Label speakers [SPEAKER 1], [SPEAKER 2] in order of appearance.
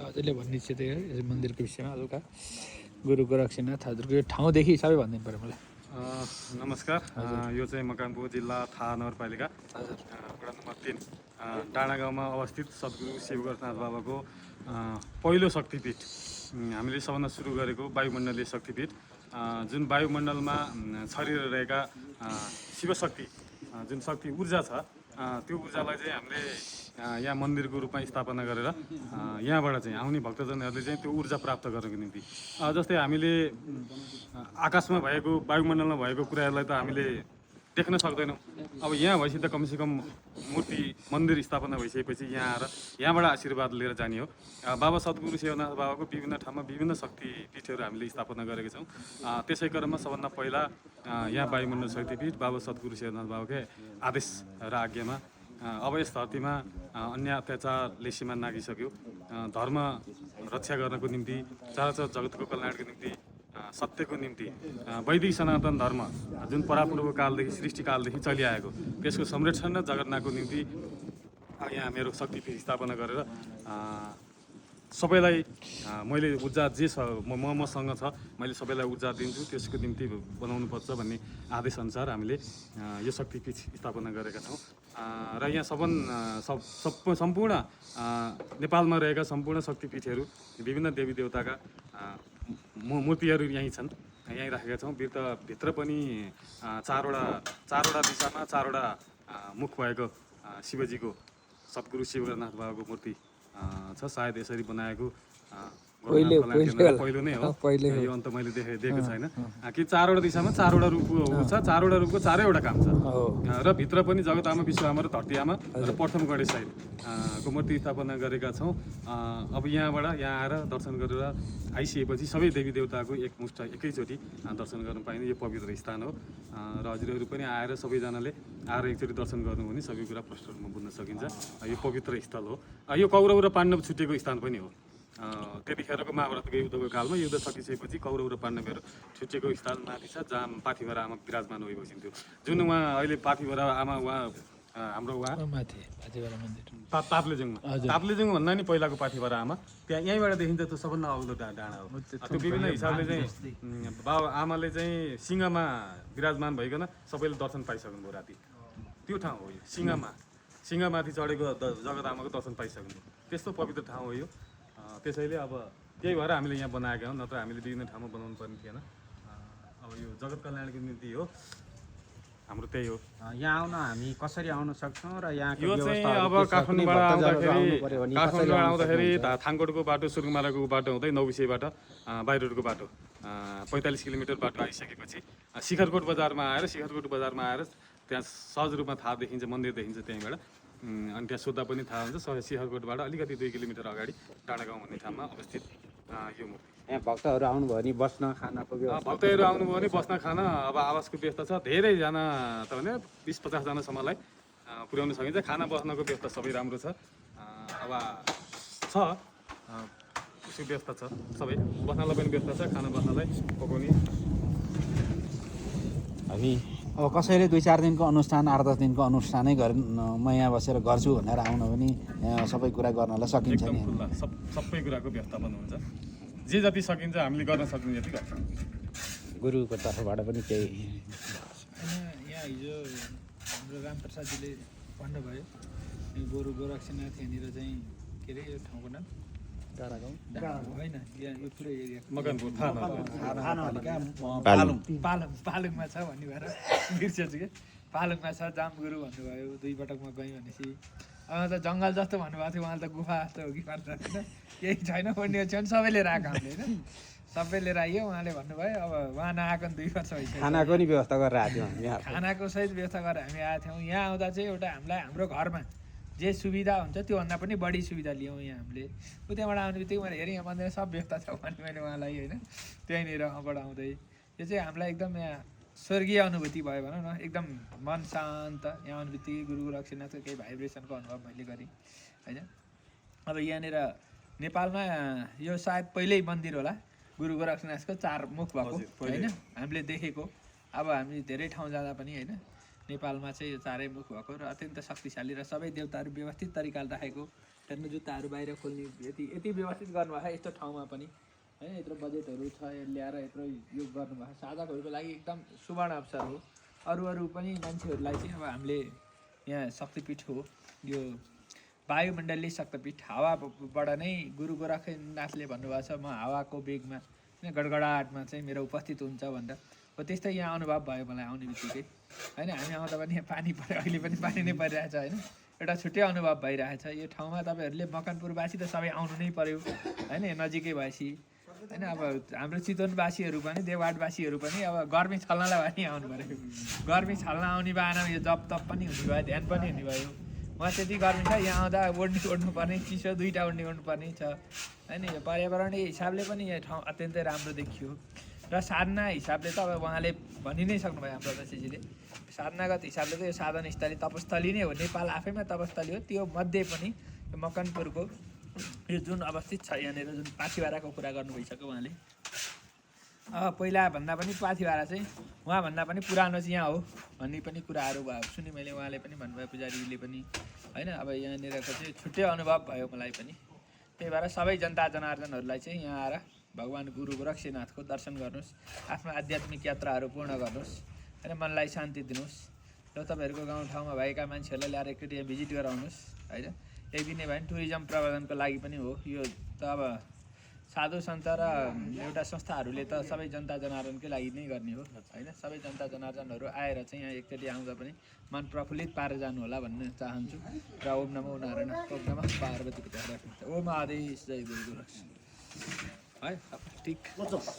[SPEAKER 1] हजुरले भन्ने चाहिँ त्यही हो यस मन्दिरको विषयमा हल्का गुरु गोरक्षनाथ हजुरको यो ठाउँदेखि हिसाबै भनिदिनु पऱ्यो मलाई।
[SPEAKER 2] नमस्कार, यो चाहिँ मकवानपुर जिल्ला थाहा नगरपालिका वडा नम्बर 3 डाँडा गाउँमा अवस्थित सद्गुरु शिवगोरखनाथ बाबाको पहिलो शक्तिपीठ हामीले सबभन्दा सुरु गरेको वायुमण्डलीय शक्तिपीठ, जुन वायुमण्डलमा छरिरहेका शिवशक्ति जुन शक्ति ऊर्जा छ, त्यो ऊर्जालाई चाहिँ हामीले यहाँ मन्दिरको रूपमा स्थापना गरेर यहाँबाट चाहिँ आउने भक्तजनहरूले चाहिँ त्यो ऊर्जा प्राप्त गर्नको निम्ति जस्तै हामीले आकाशमा भएको वायुमण्डलमा भएको कुराहरूलाई त हामीले देख्न सक्दैनौँ। अब यहाँ भएपछि त कमसेकम मूर्ति मन्दिर स्थापना भइसकेपछि यहाँ आएर यहाँबाट आशीर्वाद लिएर जाने हो। बाबा सद्गुरु शिवनाथ बाबाको विभिन्न ठाउँमा विभिन्न शक्तिपीठहरू हामीले स्थापना गरेका छौँ। त्यसै क्रममा सबभन्दा पहिला यहाँ वायुमण्डल शक्तिपीठ बाबा सद्गुरु शिवनाथ बाबाकै आदेश र आज्ञामा अब यस धरतीमा अन्य अत्याचारले सीमा नागिसक्यो, धर्म रक्षा गर्नको निम्ति, चराचर जगतको कल्याणको निम्ति, सत्यको निम्ति वैदिक सनातन धर्म जुन परापूर्व कालदेखि सृष्टिकालदेखि चलिआएको त्यसको संरक्षण र जगर्नाको निम्ति यहाँ मेरो शक्तिपीठ स्थापना गरेर सबैलाई मैले ऊर्जा जे छ मसँग छ मैले सबैलाई ऊर्जा दिन्छु, त्यसको निम्ति बनाउनुपर्छ भन्ने आदेशअनुसार हामीले यो शक्तिपीठ स्थापना गरेका छौँ। र यहाँ सम्पूर्ण नेपालमा रहेका सम्पूर्ण शक्तिपीठहरू विभिन्न देवी देवताका मूर्तिहरू यहीँ छन्, यहीँ राखेका छौँ। भित्र पनि चारवटा दिशामा चारवटा मुख भएको शिवजीको सद्गुरु शिवनाथ बाबाको मूर्ति छ। सायद यसरी बनाएको पहिलो नै हो, यो अन्त मैले देखेको छैन कि चारवटा दिशामा चारवटा रूप छ, चारवटा रूपको चारैवटा काम छ। र भित्र पनि जगतआमा विश्वआमा र धरतीआमा र प्रथम गणेश साहिबको मूर्ति स्थापना गरेका छौँ। अब यहाँ आएर दर्शन गरेर आइसकेपछि सबै देवी देवताको एकमुष्ट एकैचोटि दर्शन गर्न पाइने यो पवित्र स्थान हो। र हजुरहरू पनि आएर सबैजनाले आएर एकचोटि दर्शन गर्नु भने सबै कुरा प्रष्ट रूपमा बुझ्न सकिन्छ। यो पवित्र स्थल हो। यो कौरव र पाण्डव छुटेको स्थान पनि हो। त्यतिखेरको महाभारतको युद्धको कालमा युद्ध सकिसकेपछि कौरव र पाण्डवहरू छुटेको स्थान माथि छ, जहाँ पाथिभरा आमा विराजमान भइबस्थिन्थ्यो। जुन उहाँ अहिले पाथिभरा आमा हाम्रो ताप्लेजुङ भन्दा नि पहिलाको पाथिभरा आमा त्यहाँ यहीँबाट देखिन्छ। त्यो सबभन्दा अग्लो डाँडा हो। त्यो विभिन्न हिसाबले चाहिँ बाबा आमाले चाहिँ सिंहमा विराजमान भइकन सबैले दर्शन पाइसक्नुभयो। राति त्यो ठाउँ हो यो सिंहमाथि चढेको जगतआमाको दर्शन पाइसक्नुभयो। त्यस्तो पवित्र ठाउँ हो यो। त्यसैले अब त्यही भएर हामीले यहाँ बनाएका हौँ, नत्र हामीले विभिन्न ठाउँमा बनाउनु पर्ने थिएन। अब यो जगत कल्याणको निम्ति हो, हाम्रो त्यही हो।
[SPEAKER 3] यहाँ आउन हामी कसरी आउन सक्छौँ र यहाँ
[SPEAKER 2] यो चाहिँ अब काठमाडौँबाट आउँदाखेरि थाङकोटको बाटो सुरुङमाराको बाटो हुँदै नौबिसेबाट बाई रोडको बाटो 45 किलोमिटर बाटो आइसकेपछि शिखरकोट बजारमा आएर त्यहाँ सहज रूपमा थाहा देखिन्छ, मन्दिर देखिन्छ त्यहीँबाट। अनि त्यहाँ सोद्धा पनि थाहा हुन्छ। शिखरकोटबाट अलिकति 2 किलोमिटर अगाडि डाँडा गाउँ भन्ने ठाउँमा अवस्थित यो मूर्ति।
[SPEAKER 3] यहाँ भक्तहरू आउनुभयो भने बस्न खानाको
[SPEAKER 2] भक्तहरू आउनुभयो भने बस्न खान अब आवासको व्यवस्था छ। धेरैजना त भने 20-50 जनासम्मलाई पुर्याउन सकिन्छ। खाना बस्नको व्यवस्था सबै राम्रो छ। अब छ उसको व्यवस्था छ, सबै बस्नलाई पनि व्यवस्था छ, खाना बस्नलाई पकाउने।
[SPEAKER 3] हामी अब कसैले 2-4 दिनको अनुष्ठान 8-10 दिनको अनुष्ठानै म यहाँ बसेर गर्छु भनेर आउन पनि सबै कुरा गर्नलाई सकिन्छ नि।
[SPEAKER 2] सबै कुराको व्यवस्थापन हुन्छ। जे जति सकिन्छ हामीले गर्न सक्ने जति गर्छौँ।
[SPEAKER 3] गुरुको तर्फबाट पनि केही
[SPEAKER 1] यहाँ हिजो हाम्रो रामप्रसादजीले भन्नुभयो गुरु गोरक्षनाथ यहाँनिर चाहिँ के अरे यो ठाउँको नाम डाँडा गाउँ होइन, यहाँ यो पुरै एरिया
[SPEAKER 2] मकवानपुर
[SPEAKER 1] पालुङमा छ भन्ने भएर बिर्सेछु कि पालुङमा छ। जामगुरु भन्नुभयो 2 पटक म गएँ भनेपछि त जङ्गल जस्तो भन्नुभएको थियो, उहाँले त गुफा जस्तो हो कि पर्छ होइन, केही छैन भन्ने छ भने सबै लिएर आएको हामीले होइन, सबै लिएर आइयो। उहाँले भन्नुभयो अब उहाँ नआएको 2 वर्ष भइसक्यो।
[SPEAKER 3] खानाको नि व्यवस्था गरेर आएको थियौँ,
[SPEAKER 1] खानाको सहित व्यवस्था गरेर हामी आएको थियौँ। यहाँ आउँदा चाहिँ एउटा हामीलाई हाम्रो घरमा जे सुविधा हुन्छ त्योभन्दा पनि बढी सुविधा लियौँ यहाँ हामीले। त्यहाँबाट आउने बित्तिकै मैले हेरेँ यहाँ मन्दिरमा सब व्यवस्था छ भने मैले उहाँलाई होइन त्यहीँनिर बाट आउँदै यो चाहिँ हामीलाई एकदम यहाँ स्वर्गीय अनुभूति भयो भनौँ न। एकदम मन शान्त यहाँ आउने बित्तिकै गुरु गोरक्षनाथको केही भाइब्रेसनको अनुभव मैले गरेँ होइन। अब यहाँनिर नेपालमा यो सायद पहिल्यै मन्दिर होला गुरु गोरक्षनाथको 4 मुख भएको होइन हामीले देखेको। अब हामी धेरै ठाउँ जाँदा पनि होइन नेपालमा चाहिँ यो 4 मुख भएको र अत्यन्त शक्तिशाली र सबै देवताहरू व्यवस्थित तरिकाले राखेको हेर्नु जुत्ताहरू बाहिर खोल्ने यति व्यवस्थित गर्नुभएको छ यस्तो ठाउँमा पनि होइन। यत्रो बजेटहरू छ ल्याएर यत्रो यो गर्नुभएको साधकहरूको लागि एकदम सुवर्ण अवसर हो। अरू पनि मान्छेहरूलाई चाहिँ अब हामीले यहाँ शक्तिपीठ हो यो वायुमण्डलीय शक्तिपीठ हावाबाट नै गुरु गोरखनाथले भन्नुभएको छ म हावाको बेगमा गडगडाटमा चाहिँ मेरो उपस्थित हुन्छ भनेर। हो त्यस्तै यहाँ अनुभव भयो मलाई आउने बित्तिकै होइन। हामी आउँदा पनि यहाँ पानी पऱ्यो, अहिले पनि पानी नै परिरहेछ होइन। एउटा छुट्टै अनुभव भइरहेछ यो ठाउँमा। तपाईँहरूले मकनपुरवासी त सबै आउनु नै पऱ्यो होइन, नजिकै भएपछि होइन। अब हाम्रो चितवनवासीहरू पनि देवघाटवासीहरू पनि अब गर्मी छल्नलाई भए नि आउनु पऱ्यो। गर्मी छल्न आउने बाहनामा यो जप तप पनि हुने भयो, ध्यान पनि हुने भयो। उहाँ त्यति गर्मी छ, यहाँ आउँदा ओड्नुपर्ने चिसो 2टा ओड्नुपर्ने छ होइन। यो पर्यावरणीय हिसाबले पनि यो ठाउँ अत्यन्तै राम्रो देखियो र साधना हिसाबले त अब उहाँले भनि नै सक्नुभयो हाम्रो प्रधानजीले। साधनागत हिसाबले त यो साधन स्थली तपस्थली नै हो, नेपाल आफैमा तपस्थली हो। त्यो मध्ये पनि यो मकनपुरको यो जुन अवस्थित छ यहाँनिर जुन पाथिभाराको कुरा गर्नु भइसक्यो उहाँले। पहिला भन्दा पनि पाथिभारा चाहिँ उहाँभन्दा पनि पुरानो चाहिँ यहाँ हो भन्ने पनि कुराहरू भयो सुने मैले। उहाँले पनि भन्नुभयो, पुजारीले पनि होइन। अब यहाँनिरको चाहिँ छुट्टै अनुभव भयो मलाई पनि। त्यही भएर सबै जनता जनार्दनहरूलाई चाहिँ यहाँ आएर भगवान् गुरु गोरक्षनाथको दर्शन गर्नुहोस्, आफ्नो आध्यात्मिक यात्राहरू पूर्ण गर्नुहोस् होइन, मनलाई शान्ति दिनुहोस्। र तपाईँहरूको गाउँठाउँमा भएका मान्छेहरूलाई ल्याएर एकचोटि यहाँ भिजिट गराउनुहोस् होइन। एक दिन भयो भने टुरिज्म प्रवर्धनको लागि पनि हो यो त। अब साधु सन्त र एउटा संस्थाहरूले त सबै जनता जनार्दनकै लागि नै गर्ने हो होइन। सबै जनता जनार्दनहरू आएर चाहिँ यहाँ एकचोटि आउँदा पनि मन प्रफुल्लित पारेर जानु होला भन्न चाहन्छु। र ओम नमो नारायण, ओम नमः पार्वती पिता, ओम आदेश, जय गुरु गोरक्ष है। ठिक